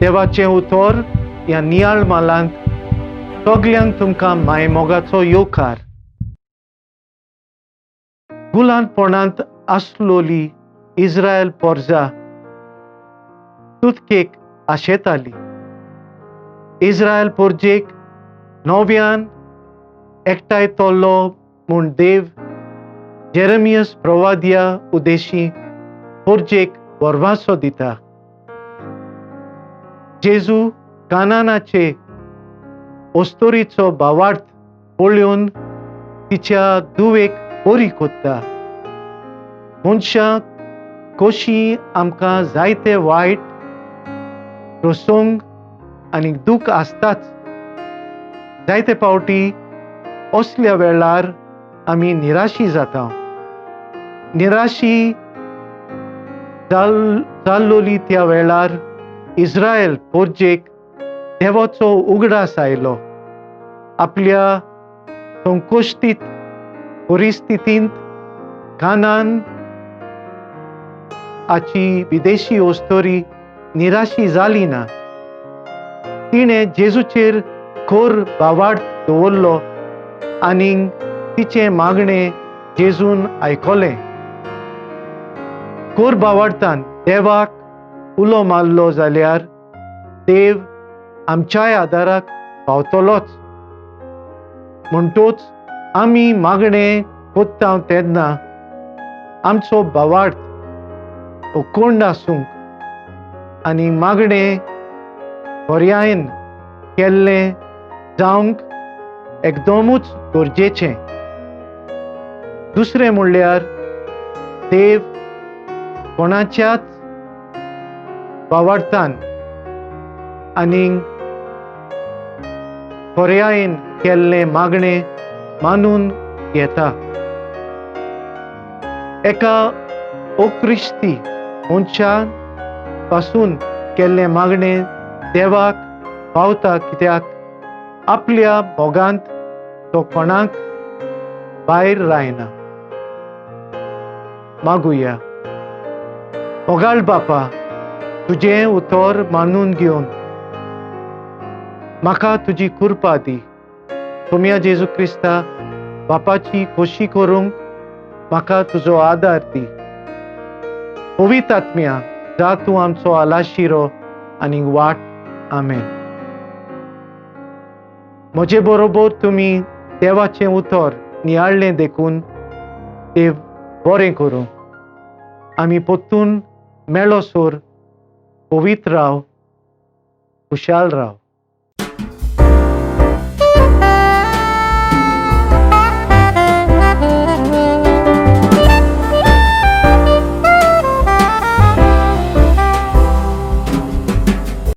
देवाचें उतर ह्या नियाळ मालांत सगल्यांक तुमकां मायमोगाचो येवकार. गुलांतपणांत आसलोली इस्रायल पोरजा सुतकेक आशेताली. इस्रायल पोरजेक नव्यान एकठांय तोल्लो म्हूण देव जेरमियस प्रवादिया उदेशी पोरजेक भरवासो दिता. जेजू कानानाचे ओस्तोरीचो भावार्थ पळोवन तिच्या दुवेक बरी कोत्ता. मनशां कशी आमकां जायते वायट प्रसंग आनी दूख आसताच. जायते फावटी असल्या वेळार आमी निराशी जाता. निराशी जाल्लोली त्या वेळार इस्रायल पोरजेक देवाचो उगडास आयलो. आपल्या संकोश्टीत परिस्थितींत कानान हाची विदेशी ओस्तोरी निराशी जाली ना. तिणें जेजूचेर खोर भावार्थ दवरलो आनी तिचें मागणें जेजून आयकलें. खोर भावार्थान देवाक उलो मारलो जाल्यार देव आमच्याय आदाराक पावतलोच. म्हणटूच आमी मागणें कोत्ता तेन्ना आमचो भावार्थ उकोंड आसूंक आनी मागणें पर्यायन केल्लें जावंक एकदमूच गरजेचें. दुसरें म्हणल्यार देव कोणाच्याच भावार्थान आनी पर्यायन केल्लें मागणें मानून घेता. एका ओक्रिस्ती मनशान पासून केल्लें मागणें देवाक पावता, कित्याक आपल्या भोगांत तो कोणाक भायर रायना. मागुया. मोगाळ बापा, तुजें उतर मानून घेवन म्हाका तुजी कृपा दी. तुमया जेजू क्रिस्ता बापाची खोशी करूंक म्हाका तुजो आदार दी. पवित्र आत्म्या जा तूं आमचो आलाशिरो आनी वाट. आमेन. म्हजे बरोबर तुमी देवाचें उतर नियाळ्ळें देखून देव बरें करूं. आमी परतून मेळोसर पवित्र राव, खुशाल राव.